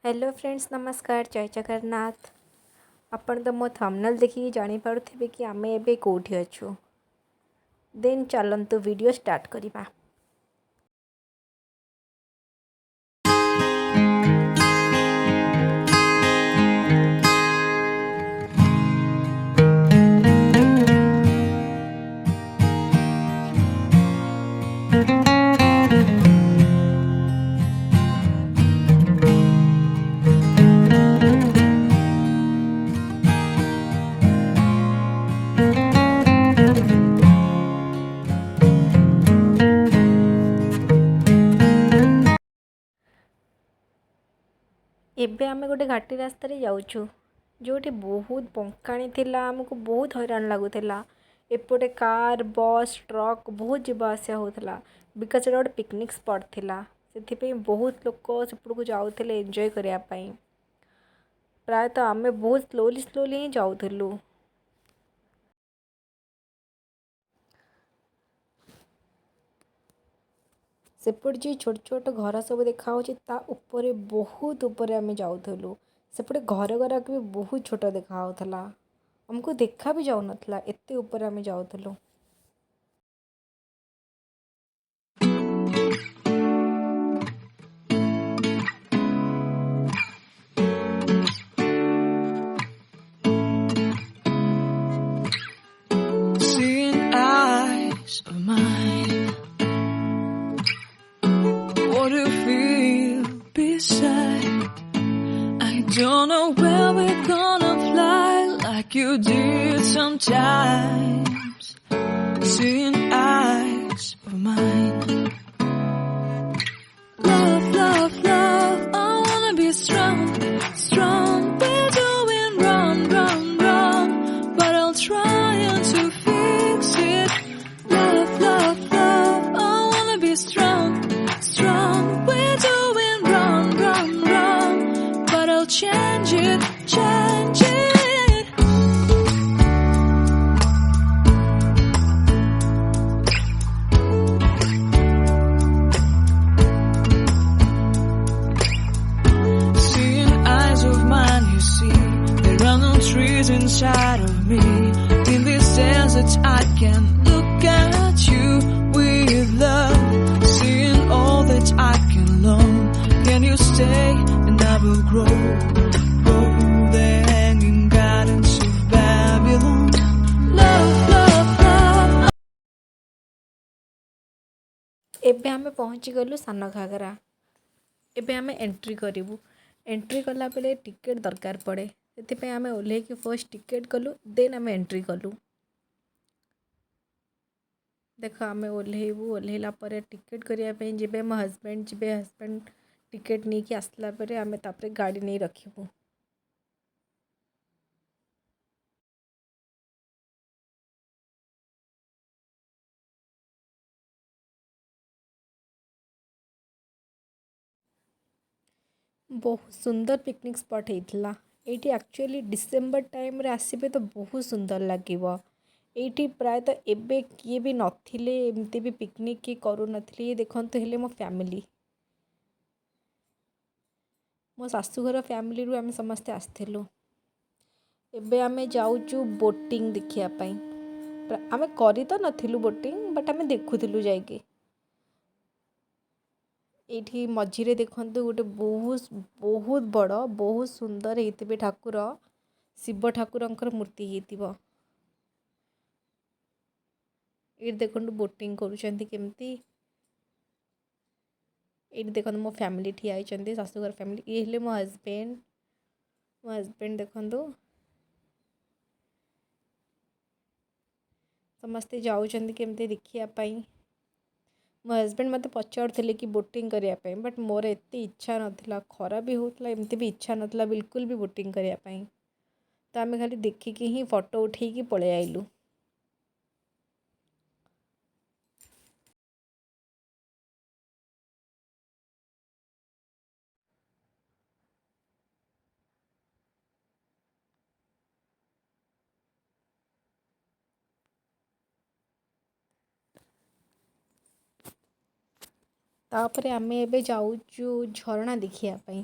Hello friends, ନମସ୍କାର, ଜୟ ଜଗନ୍ନାଥ। ଆପଣ ତ ମୋ ଥମ୍ବନେଲ୍ ଦେଖିକି ଜାଣିପାରୁଥିବେ କି ଆମେ ଏବେ କେଉଁଠି ଅଛୁ। ଦେନ୍ ଚାଲନ୍ତୁ ଭିଡ଼ିଓ ଷ୍ଟାର୍ଟ କରିବା। ଏବେ ଆମେ ଗୋଟେ ଘାଟି ରାସ୍ତାରେ ଯାଉଛୁ, ଯେଉଁଠି ବହୁତ ବଙ୍କାଣି ଥିଲା। ଆମକୁ ବହୁତ ହଇରାଣ ଲାଗୁଥିଲା। ଏପଟେ କାର୍, ବସ୍, ଟ୍ରକ୍ ବହୁତ ଯିବା ଆସିବା ହେଉଥିଲା, because ସେଇଟା ଗୋଟେ ପିକନିକ୍ ସ୍ପଟ୍ ଥିଲା। ସେଥିପାଇଁ ବହୁତ ଲୋକ ସେପଟକୁ ଯାଉଥିଲେ ଏନ୍ଜୟ କରିବା ପାଇଁ। ପ୍ରାୟତଃ ଆମେ ବହୁତ ସ୍ଲୋଲି ସ୍ଲୋଲି ହିଁ ଯାଉଥିଲୁ। ସେପଟେ ଯେଉଁ ଛୋଟ ଛୋଟ ଘର ସବୁ ଦେଖାହେଉଛି, ତା ଉପରେ, ବହୁତ ଉପରେ ଆମେ ଯାଉଥିଲୁ। ସେପଟେ ଘର ଗୁଡ଼ାକ ବି ବହୁତ ଛୋଟ ଦେଖାହେଉଥିଲା, ଆମକୁ ଦେଖା ବି ଯାଉନଥିଲା, ଏତେ ଉପରେ ଆମେ ଯାଉଥିଲୁ। Seeing eyes of mine. What do you feel beside? I don't know where we're gonna fly like you did sometimes. Seeing eyes of mine. Love, love, love. I wanna be strong, strong. We're doing wrong, wrong, wrong. But I'll try and to fix it. Love, love, love. I wanna be strong, strong. We're doing wrong, wrong, wrong. But I'll change it, change it. Seeing eyes of mine, you see, there are no trees inside of me. In this desert, I can look at you with love. Seeing all that I can learn. Can you stay and I will grow, grow the hanging gardens of Babylon. Love, love, love. ଏବେ ଆମେ ପହଞ୍ଚିଗଲୁ ସାନ ଘାଗରା। ଏବେ ଆମେ entry କରିବୁ। Entry କଲାବେଳେ ticket ଦରକାର ପଡ଼େ। ସେଥିପାଇଁ ଆମେ ଓହ୍ଲେଇକି ଫାର୍ଷ୍ଟ ଟିକେଟ୍ କଲୁ, ଦେନ୍ ଆମେ ଏଣ୍ଟ୍ରି କଲୁ। ଦେଖ, ଆମେ ଓହ୍ଲେଇବୁ। ଓହ୍ଲେଇଲା ପରେ ଟିକେଟ୍ କରିବା ପାଇଁ ଯିବେ, ମୋ ହଜବେଣ୍ଡ ଯିବେ। ହଜବେଣ୍ଡ ଟିକେଟ୍ ନେଇକି ଆସିଲା ପରେ ଆମେ ତାପରେ ଗାଡ଼ି ନେଇ ରଖିବୁ। ବହୁତ ସୁନ୍ଦର ପିକନିକ୍ ସ୍ପଟ୍ ହେଇଥିଲା ଏଇଠି। ଆକ୍ଚୁଆଲି ଡିସେମ୍ବର ଟାଇମ୍ରେ ଆସିବେ ତ ବହୁତ ସୁନ୍ଦର ଲାଗିବ ଏଇଠି। ପ୍ରାୟତଃ ଏବେ କିଏ ବି ନଥିଲେ, ଏମିତି ବି ପିକନିକ୍ କିଏ କରୁନଥିଲେ। ଇଏ ଦେଖନ୍ତୁ, ହେଲେ ମୋ ଫ୍ୟାମିଲି, ମୋ ଶାଶୁଘର ଫ୍ୟାମିଲିରୁ ଆମେ ସମସ୍ତେ ଆସିଥିଲୁ। ଏବେ ଆମେ ଯାଉଛୁ ବୋଟିଂ ଦେଖିବା ପାଇଁ। ଆମେ କରି ତ ନଥିଲୁ ବୋଟିଂ, ବଟ୍ ଆମେ ଦେଖୁଥିଲୁ ଯାଇକି। ଏଇଠି ମଝିରେ ଦେଖନ୍ତୁ, ଗୋଟେ ବହୁତ ବହୁତ ବଡ଼, ବହୁତ ସୁନ୍ଦର ହେଇଥିବେ ଠାକୁର, ଶିବ ଠାକୁରଙ୍କର ମୂର୍ତ୍ତି ହେଇଥିବ। ଏଇଠି ଦେଖନ୍ତୁ, ବୋଟିଂ କରୁଛନ୍ତି କେମିତି। ଏଇଠି ଦେଖନ୍ତୁ, ମୋ ଫ୍ୟାମିଲି ଠିଆ ହେଇଛନ୍ତି, ଶାଶୁଘର ଫ୍ୟାମିଲି। ଇଏ ହେଲେ ମୋ ହଜବେଣ୍ଡ। ମୋ ହଜବେଣ୍ଡ ଦେଖନ୍ତୁ। ସମସ୍ତେ ଯାଉଛନ୍ତି କେମିତି ଦେଖିବା ପାଇଁ। ମୋ ହଜବେଣ୍ଡ ମୋତେ ପଚାରୁଥିଲେ କି ବୋଟିଂ କରିବା ପାଇଁ, ବଟ୍ ମୋର ଏତେ ଇଚ୍ଛା ନଥିଲା। ଖରା ବି ହେଉଥିଲା, ଏମିତି ବି ଇଚ୍ଛା ନଥିଲା ବିଲକୁଲ ବି ବୋଟିଂ କରିବା ପାଇଁ। ତ ଆମେ ଖାଲି ଦେଖିକି ହିଁ ଫଟୋ ଉଠେଇକି ପଳେଇ ଆଇଲୁ। ତାପରେ ଆମେ ଏବେ ଯାଉଛୁ ଝରଣା ଦେଖିବା ପାଇଁ।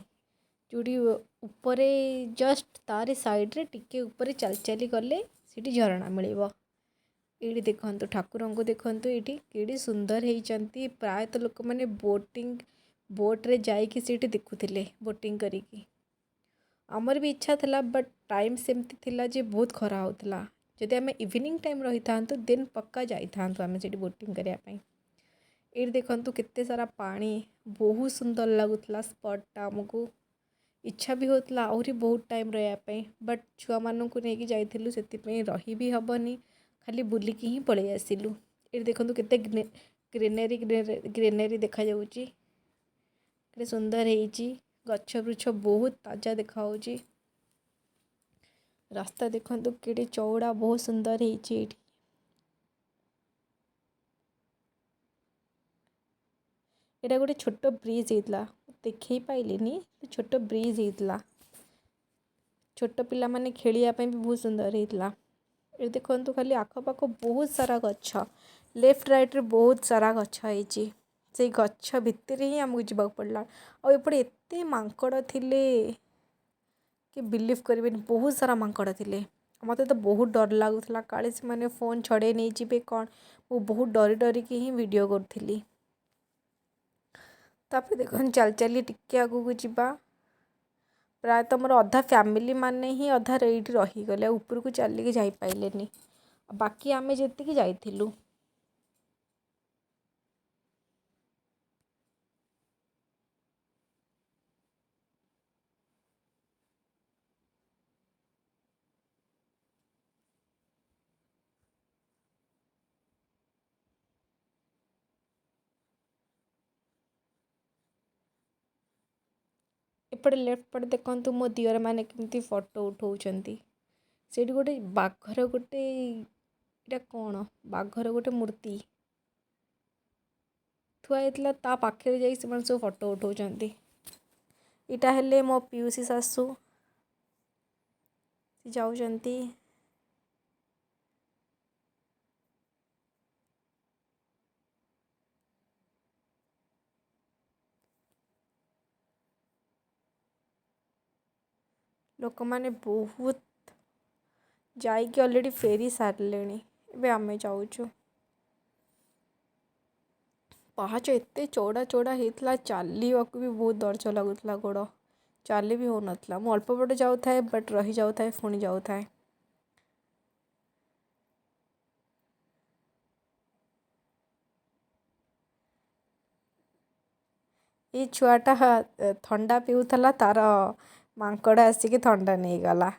ଯେଉଁଠି ଉପରେ ଜଷ୍ଟ ତାରି ସାଇଡ଼୍ରେ ଟିକେ ଉପରେ ଚାଲି ଚାଲି ଗଲେ ସେଇଠି ଝରଣା ମିଳିବ। ଏଇଠି ଦେଖନ୍ତୁ ଠାକୁରଙ୍କୁ ଦେଖନ୍ତୁ, ଏଇଠି କେଡ଼େ ସୁନ୍ଦର ହେଇଛନ୍ତି। ପ୍ରାୟତଃ ଲୋକମାନେ ବୋଟ୍ରେ ଯାଇକି ସେଇଠି ଦେଖୁଥିଲେ ବୋଟିଂ କରିକି। ଆମର ବି ଇଚ୍ଛା ଥିଲା, ବଟ୍ ଟାଇମ୍ ସେମିତି ଥିଲା ଯେ ବହୁତ ଖରା ହେଉଥିଲା। ଯଦି ଆମେ ଇଭିନିଂ ଟାଇମ୍ ରହିଥାନ୍ତୁ, ଦେନ୍ ପକ୍କା ଯାଇଥାନ୍ତୁ ଆମେ ସେଇଠି ବୋଟିଂ କରିବା ପାଇଁ। ଏଇଠି ଦେଖନ୍ତୁ କେତେ ସାରା ପାଣି, ବହୁତ ସୁନ୍ଦର ଲାଗୁଥିଲା ସ୍ପଟ୍ଟା। ଆମକୁ ଇଚ୍ଛା ବି ହେଉଥିଲା ଆହୁରି ବହୁତ ଟାଇମ୍ ରହିବା ପାଇଁ, ବଟ୍ ଛୁଆମାନଙ୍କୁ ନେଇକି ଯାଇଥିଲୁ, ସେଥିପାଇଁ ରହି ବି ହେବନି, ଖାଲି ବୁଲିକି ହିଁ ପଳେଇ ଆସିଲୁ। ଏଇଠି ଦେଖନ୍ତୁ କେତେ ଗ୍ରୀନେରୀ ଗ୍ରୀନେରୀ ଦେଖାଯାଉଛି, କେତେ ସୁନ୍ଦର ହେଇଛି। ଗଛ ବୃଛ ବହୁତ ତାଜା ଦେଖାହେଉଛି। ରାସ୍ତା ଦେଖନ୍ତୁ କେଡ଼େ ଚଉଡ଼ା, ବହୁତ ସୁନ୍ଦର ହେଇଛି ଏଇଠି। ଏଇଟା ଗୋଟେ ଛୋଟ ବ୍ରିଜ୍ ହେଇଥିଲା, ଦେଖେଇ ପାଇଲିନି। ଛୋଟ ବ୍ରିଜ୍ ହେଇଥିଲା, ଛୋଟ ପିଲାମାନେ ଖେଳିବା ପାଇଁ ବି ବହୁତ ସୁନ୍ଦର ହେଇଥିଲା। ଏଠି ଦେଖନ୍ତୁ ଖାଲି ଆଖପାଖ ବହୁତ ସାରା ଗଛ, ଲେଫ୍ଟ ରାଇଟ୍ରେ ବହୁତ ସାରା ଗଛ ହେଇଛି। ସେଇ ଗଛ ଭିତରେ ହିଁ ଆମକୁ ଯିବାକୁ ପଡ଼ିଲା। ଆଉ ଏପଟେ ଏତେ ମାଙ୍କଡ଼ ଥିଲେ କି ବିଲିଭ୍ କରିବେନି, ବହୁତ ସାରା ମାଙ୍କଡ଼ ଥିଲେ। ମୋତେ ତ ବହୁତ ଡର ଲାଗୁଥିଲା, କାଳେ ସେମାନେ ଫୋନ୍ ଛଡ଼େଇ ନେଇଯିବେ କ'ଣ। ମୁଁ ବହୁତ ଡରି ଡରିକି ହିଁ ଭିଡ଼ିଓ କରୁଥିଲି। ତାପରେ ଦେଖନ୍ତୁ ଚାଲି ଚାଲି ଟିକେ ଆଗକୁ ଯିବା। ପ୍ରାୟତଃ ମୋର ଅଧା ଫ୍ୟାମିଲି ମାନେ ହିଁ ଅଧା ଏଇଠି ରହିଗଲେ, ଆଉ ଉପରକୁ ଚାଲିକି ଯାଇପାରିଲେନି। ବାକି ଆମେ ଯେତିକି ଯାଇଥିଲୁ। ଏପଟେ ଲେଫ୍ଟ ପଟେ ଦେଖନ୍ତୁ ମୋ ଦିଅରମାନେ କେମିତି ଫଟୋ ଉଠାଉଛନ୍ତି। ସେଇଠି ଗୋଟେ ବାଘର ଗୋଟେ, ଏଇଟା କ'ଣ, ବାଘର ଗୋଟେ ମୂର୍ତ୍ତି ଥୁଆ ହେଇଥିଲା, ତା ପାଖରେ ଯାଇ ସେମାନେ ସବୁ ଫଟୋ ଉଠାଉଛନ୍ତି। ଏଇଟା ହେଲେ ମୋ ପିଉସୀ ଶାଶୁ, ସେ ଯାଉଛନ୍ତି। ଲୋକମାନେ ବହୁତ ଯାଇକି ଅଲରେଡ଼ି ଫେରି ସାରିଲେଣି, ଏବେ ଆମେ ଯାଉଛୁ। ପାହାଚ ଏତେ ଚଉଡ଼ା ଚଉଡ଼ା ହେଇଥିଲା, ଚାଲିବାକୁ ବି ବହୁତ ଦରଜ ଲାଗୁଥିଲା, ଗୋଡ଼ ଚାଲି ବି ହେଉନଥିଲା। ମୁଁ ଅଳ୍ପ ବାଟ ଯାଉଥାଏ, ବଟ୍ ରହିଯାଉଥାଏ, ପୁଣି ଯାଉଥାଏ। ଏଇ ଛୁଆଟା ଥଣ୍ଡା ପିଉଥିଲା, ତାର ମାଙ୍କଡ଼ ଆସିକି ଥଣ୍ଡା ନେଇଗଲା,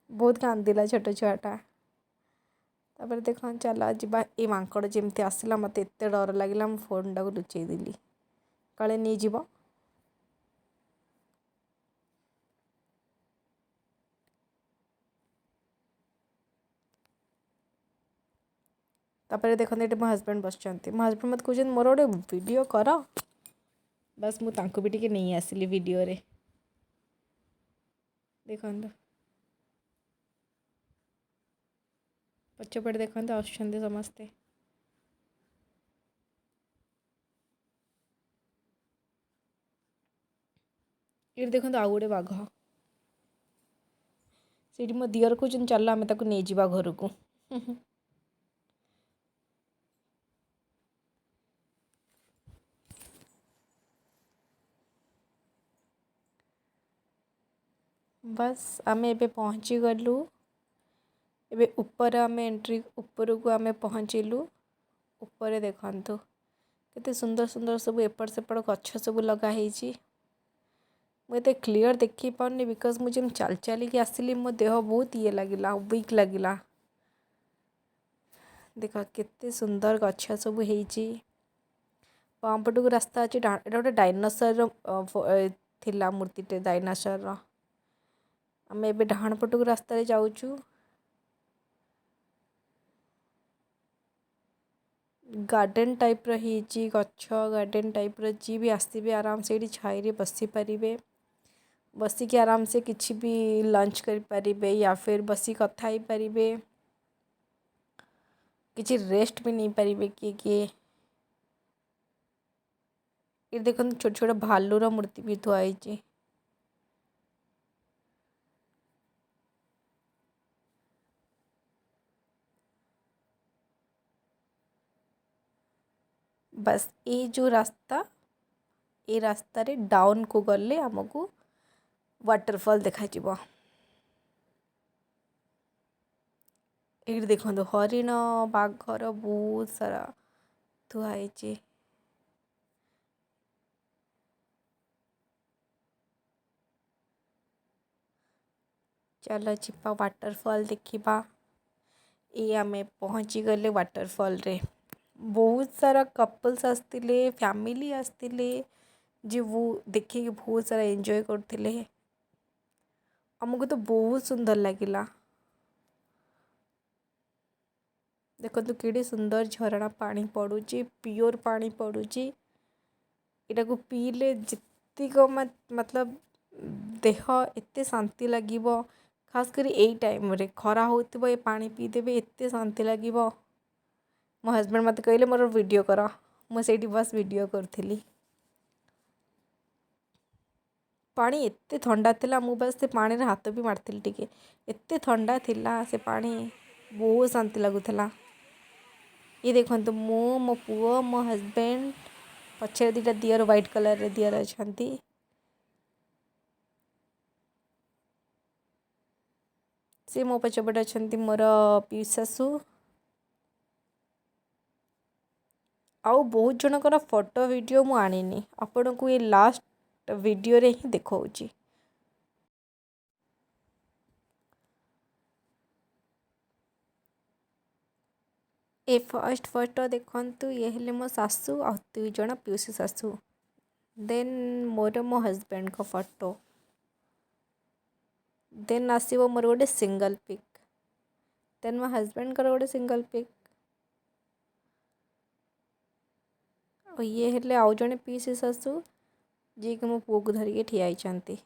ବହୁତ କାନ୍ଦିଲା ଛୋଟ ଛୁଆଟା। ତାପରେ ଦେଖନ୍ତୁ ଚାଲ ଯିବା। ଏଇ ମାଙ୍କଡ଼ ଯେମିତି ଆସିଲା ମୋତେ ଏତେ ଡର ଲାଗିଲା, ମୁଁ ଫୋନ୍ଟାକୁ ଲୁଚେଇ ଦେଲି, କାଳେ ନେଇଯିବ। ତାପରେ ଦେଖନ୍ତୁ ଏଠି ମୋ ହଜବେଣ୍ଡ ବସିଛନ୍ତି। ମୋ ହଜବେଣ୍ଡ ମୋତେ କହୁଛନ୍ତି ମୋର ଗୋଟେ ଭିଡ଼ିଓ କର, ବାସ୍ ମୁଁ ତାଙ୍କୁ ବି ଟିକେ ନେଇ ଆସିଲି ଭିଡ଼ିଓରେ। ଦେଖନ୍ତୁ ପଛପଟେ ଦେଖନ୍ତୁ ଆସୁଛନ୍ତି ସମସ୍ତେ। ଏଇଠି ଦେଖନ୍ତୁ ଆଉ ଗୋଟେ ବାଘ। ସେଇଠି ମୋ ଦିଅର କହୁଛନ୍ତି ଚାଲ ଆମେ ତାକୁ ନେଇଯିବା ଘରକୁ। ବାସ୍ ଆମେ ଏବେ ପହଞ୍ଚିଗଲୁ। ଏବେ ଉପରେ ଆମେ ଏଣ୍ଟ୍ରି, ଉପରକୁ ଆମେ ପହଞ୍ଚିଲୁ। ଉପରେ ଦେଖନ୍ତୁ କେତେ ସୁନ୍ଦର ସୁନ୍ଦର ସବୁ ଏପଟ ସେପଟ ଗଛ ସବୁ ଲଗା ହେଇଛି। ମୁଁ ଏତେ କ୍ଲିଅର୍ ଦେଖି ପାରୁନି, because ମୁଁ ଯେମିତି ଚାଲି ଚାଲିକି ଆସିଲି ମୋ ଦେହ ବହୁତ ଇଏ ଲାଗିଲା, ୱିକ୍ ଲାଗିଲା। ଦେଖ କେତେ ସୁନ୍ଦର ଗଛ ସବୁ ହେଇଛି। ବାଁ ପଟକୁ ରାସ୍ତା ଅଛି। ଏଇଟା ଗୋଟେ ଡାଇନୋସରର ଥିଲା ମୂର୍ତ୍ତିଟେ, ଡାଇନୋସରର। ଆମେ ଏବେ ଡାହାଣ ପଟକୁ ରାସ୍ତାରେ ଯାଉଛୁ। ଗାର୍ଡ଼େନ୍ ଟାଇପ୍ର ହେଇଛି ଗଛ, ଗାର୍ଡ଼େନ୍ ଟାଇପ୍ର। ଯିଏ ବି ଆସିବେ ଆରାମସେ ଏଇଠି ଛାଇରେ ବସିପାରିବେ, ବସିକି ଆରାମସେ କିଛି ବି ଲଞ୍ଚ କରିପାରିବେ, ୟା ଫିର୍ ବସିକି କଥା ହେଇପାରିବେ, କିଛି ରେଷ୍ଟ ବି ନେଇପାରିବେ କିଏ କିଏ। ଏଠି ଦେଖନ୍ତୁ ଛୋଟ ଛୋଟ ଭାଲୁର ମୂର୍ତ୍ତି ବି ଥୁଆ ହେଇଛି। ବାସ୍, ଏଇ ଯେଉଁ ରାସ୍ତା, ଏଇ ରାସ୍ତାରେ ଡାଉନକୁ ଗଲେ ଆମକୁ ୱାଟରଫଲ୍ ଦେଖାଯିବ। ଏଇଠି ଦେଖନ୍ତୁ, ହରିଣ, ବାଘର ବହୁତ ସାରା ଥୁଆ ହେଇଛି। ଚାଲ ଯିବା, ୱାଟରଫଲ୍ ଦେଖିବା। ଏଇ ଆମେ ପହଞ୍ଚିଗଲେ ୱାଟରଫଲ୍ରେ। ବହୁତ ସାରା କପଲ୍ସ ଆସିଥିଲେ, ଫ୍ୟାମିଲି ଆସିଥିଲେ, ଯିଏ ଦେଖିକି ବହୁତ ସାରା ଏନ୍ଜୟ କରୁଥିଲେ। ଆମକୁ ତ ବହୁତ ସୁନ୍ଦର ଲାଗିଲା। ଦେଖନ୍ତୁ, କେଡ଼େ ସୁନ୍ଦର ଝରଣା ପାଣି ପଡ଼ୁଛି, ପିଓର ପାଣି ପଡ଼ୁଛି। ଏଟାକୁ ପିଇଲେ ଯେତିକ ମତଲବ ଦେହ ଏତେ ଶାନ୍ତି ଲାଗିବ। ଖାସ୍ କରି ଏଇ ଟାଇମ୍ରେ ଖରା ହେଉଥିବ, ଏ ପାଣି ପିଇଦେବେ, ଏତେ ଶାନ୍ତି ଲାଗିବ। ମୋ ହଜବେଣ୍ଡ ମୋତେ କହିଲେ ମୋର ଭିଡ଼ିଓ କର। ମୁଁ ସେଇଠି ବସ୍ ଭିଡ଼ିଓ କରୁଥିଲି। ପାଣି ଏତେ ଥଣ୍ଡା ଥିଲା, ମୁଁ ବାସ୍ ସେ ପାଣିରେ ହାତ ବି ମାରିଥିଲି ଟିକେ। ଏତେ ଥଣ୍ଡା ଥିଲା ସେ ପାଣି, ବହୁତ ଶାନ୍ତି ଲାଗୁଥିଲା। ଇଏ ଦେଖନ୍ତୁ, ମୁଁ, ମୋ ପୁଅ, ମୋ ହଜବେଣ୍ଡ, ପଛରେ ଦୁଇଟା ଦିଅର, ହ୍ୱାଇଟ୍ କଲର୍ରେ ଦିଅର ଅଛନ୍ତି। ସେ ମୋ ପଛପଟେ ଅଛନ୍ତି ମୋର ପିଉସୀ ଶାଶୁ। ଆଉ ବହୁତ ଜଣଙ୍କର ଫଟୋ ଭିଡ଼ିଓ ମୁଁ ଆଣିନି, ଆପଣଙ୍କୁ ଏ ଲାଷ୍ଟ ଭିଡ଼ିଓରେ ହିଁ ଦେଖାଉଛି। ଏ ଫାର୍ଷ୍ଟ ଫଟୋ ଦେଖନ୍ତୁ, ଇଏ ହେଲେ ମୋ ଶାଶୁ ଆଉ ଦୁଇ ଜଣ ପିଉସୀ ଶାଶୁ। ଦେନ୍ ମୋର, ମୋ ହଜବେଣ୍ଡଙ୍କ ଫଟୋ। ଦେନ୍ ଆସିବ ମୋର ଗୋଟେ ସିଙ୍ଗଲ୍ ପିକ୍। ଦେନ୍ ମୋ ହଜବେଣ୍ଡଙ୍କର ଗୋଟେ ସିଙ୍ଗଲ୍ ପିକ୍। ଆଉ ଇଏ ହେଲେ ଆଉ ଜଣେ ପିଉସୀ ଶାଶୁ, ଯିଏକି ମୋ ପୁଅକୁ ଧରିକି ଠିଆ ହେଇଛନ୍ତି।